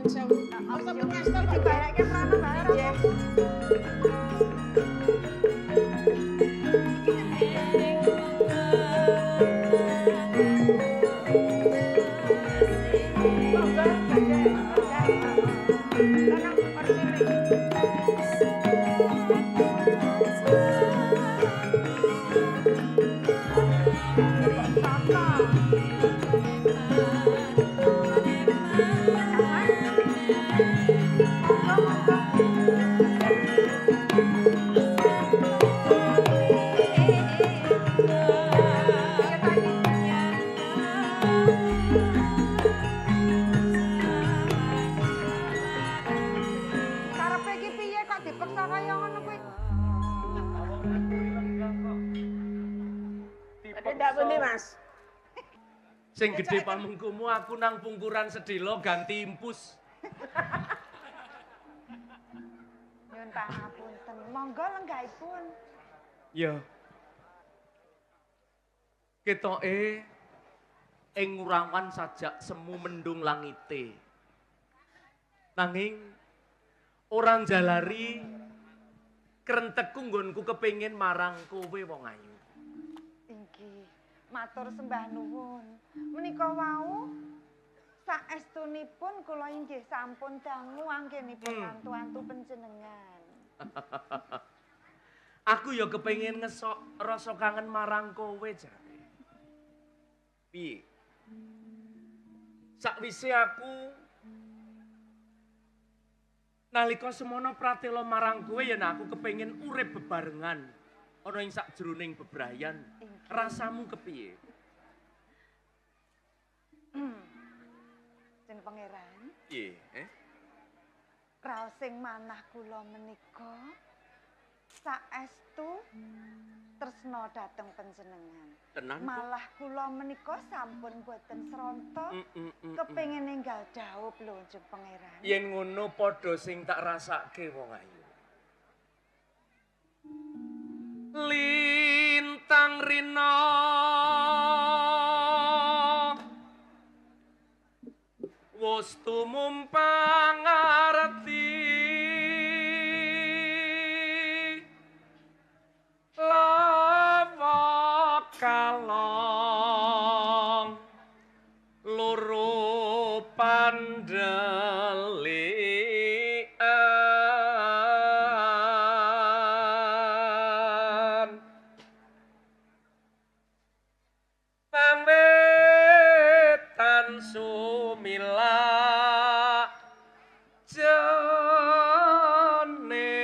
Heeh, dibarekke prana bae ora apa-apa. Monggo, badhe. Lanang kursine. Kok sapa? Monggo, monggo. Piye ta iki? Karepe iki piye kok dipeksa kaya ngono kuwi? Badhe ndak pundi, Mas? Sing gedhe pamengkumu aku nang pungkuran sedelo ganti impus. Nyuwun pangapunten. Monggo lenggahipun. Ya. Ketoke ing ngurawan sajak semu mendung langite. Nanging ora njalari krentekku nggonku kepengin marang kowe wong ayu. Inggih, matur sembah nuwun. Menika wau saestunipun kula inggih sampun dangu anggenipun antu-antu panjenengan. Aku ya kepengin ngesok rasa kangen marang kowe jare. Piye? Sakwise aku nalika semono pratela marang kowe yen aku kepengin urip bebarengan ana ing sakjroning bebrayan. Inggih. Rasamu kepiye? Jeng Pangeran, Piye? Eh? Raosing manah kula menika saestu tresna dhateng panjenengan. Tenan kok. Malah kula menika sampun boten sronta kepengin ninggal dhaup lho Jeng Pangeran. Yen ngono padha sing tak rasake wong ayu. Lintang rina wis tumumpang arti lawa kalong loro pandelikan pangwetan sumila jane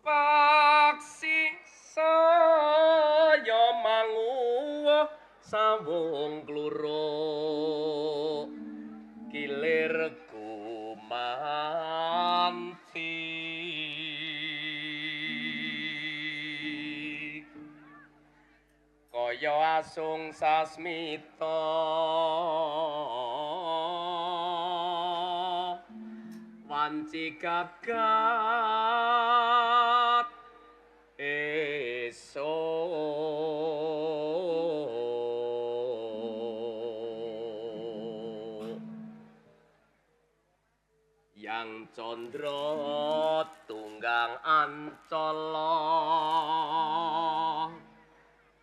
paksi saya manguwuh sawung kluruk kilir gumanti kaya asung sasmita wanci gagat esuk yang condro tunggang ancala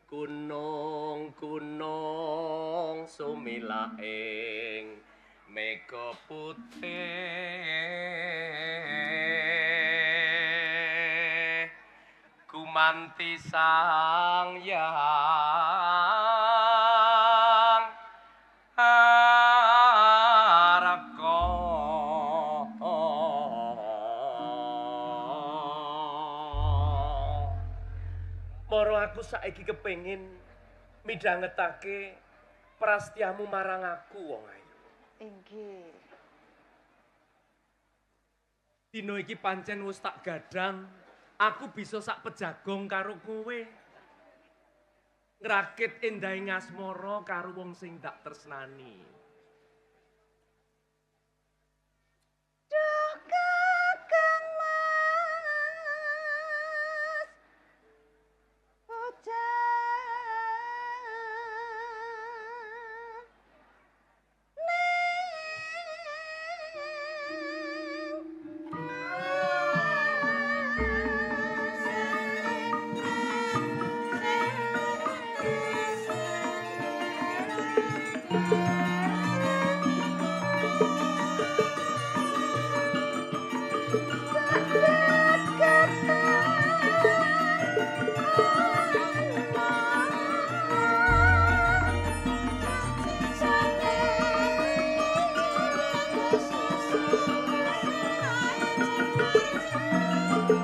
gunung-gunung sumilaing mega putih gumanti sang yang Arka. Moro aku saiki kepengin midhangetake prastyamu marang aku wong ayu. Inggih. Dina iki pancen wis tak gadang, aku bisa sak pejagong karo kowe. Ngrakit endahe ngasmara karo wong sing tak tresnani. Duh Kakang Mas Bujang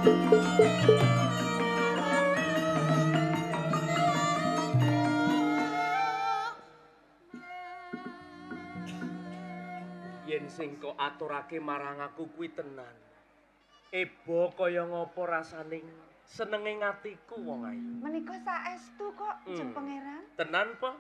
Yen sing kok aturake marang aku kuwi tenan. Ebo kaya ngapa rasane senenge atiku wong ayu. Menika saestu kok, Jeng Pangeran. Tenan po?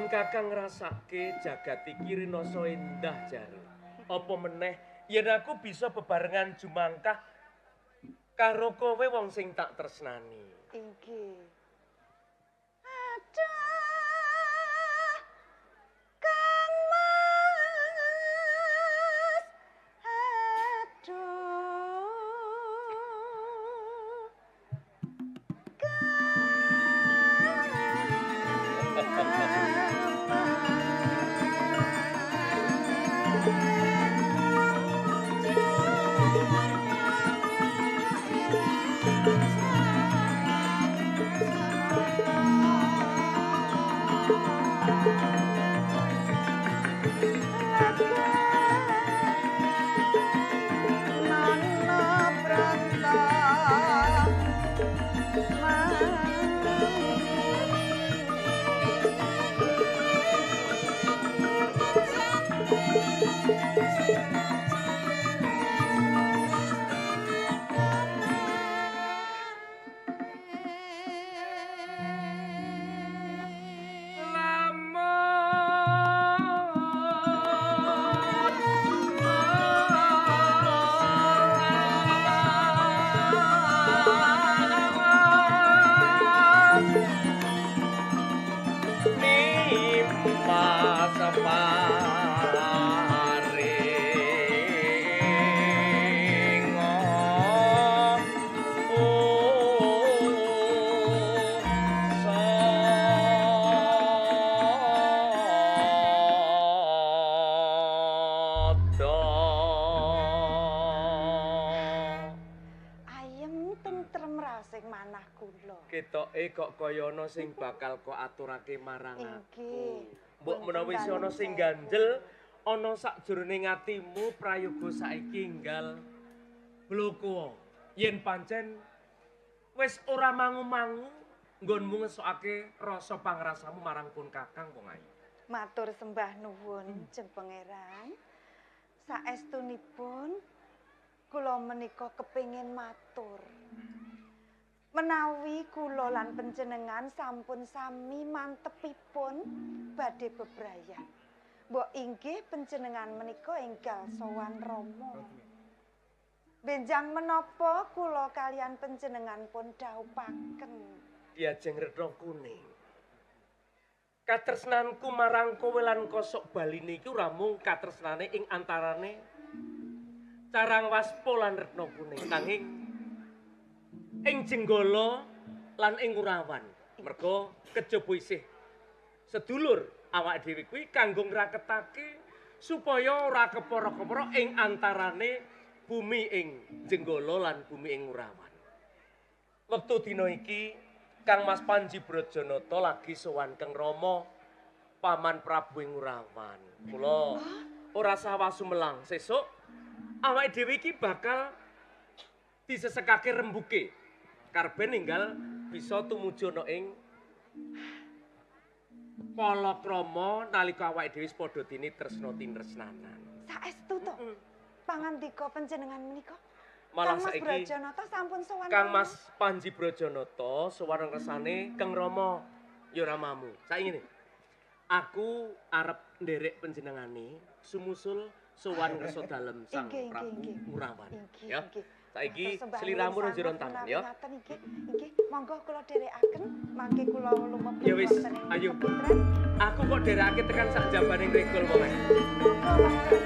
Kakang ngrasake jagat iki rinasa endah jare. Apa meneh yen aku bisa bebarengan jumangkah karo kowe wong sing tak tresnani. Inggih. Aduh, Kang Mas. Aduh. Ketoke kok kaya ana sing bakal kok aturake marang aku. Mbok menawa wis ana sing ganjel ana sakjroning atimu prayoga saiki enggal bloko. Yen pancen wis ora mangu-mangu nggonmu ngesokake rasa pangrasamu marang pun Kakang wong ayu. Matur sembah nuwun Jeng Pangeran. Saestunipun kula menika kepengin matur. Menawi kula lan panjenengan sampun sami mantepipun badhe bebrayan. Mbok inggih panjenengan menika enggal sowan Rama. Benjang menapa kula kalian panjenengan pun dhawuhaken. Diajeng Retno Kuning. Katresnanku marang kowe lan kosok baline iki ora mung katresnane ing antarane Carang Waspa lan Retno Kuning, nanging ing Jenggala lan ing Kurawan. Merga kejaba isih sedulur awake dhewe kuwi kanggo ngraketake supaya ora kepara-kepara ing antarane bumi ing Jenggala lan bumi ing Kurawan. Wektu dina iki Kang Mas Panji Brajanata lagi sowan Kang Rama Paman Prabu ing Ngurawan. Kula ora sah sumelang, sesuk awake dhewe iki bakal disesekake rembuke. Karben ninggal bisa tumuju ana ing palakrama nalika awake dhewe padha dene tresna tinresnanan. Saestu to? Pangandika panjenengan menika? Malah Kang Mas saiki Brajanata sampun sowan. Kang Mas Panji Brajanata sowan ngersane Kang Rama ya ramamu. Saiki ngene. Aku arep nderek panjenengane sumusul sowan ngersa dalem Sang Prabu Ngurawan. Ya. Saiki sliramu nang jero taman ya. Nggih, nggih, monggo kula dherekaken, mangke kula lumebet. Ya wis, ayo. Aku kok dherekake tekan sak jabaning regol pokoke. Monggo, monggo.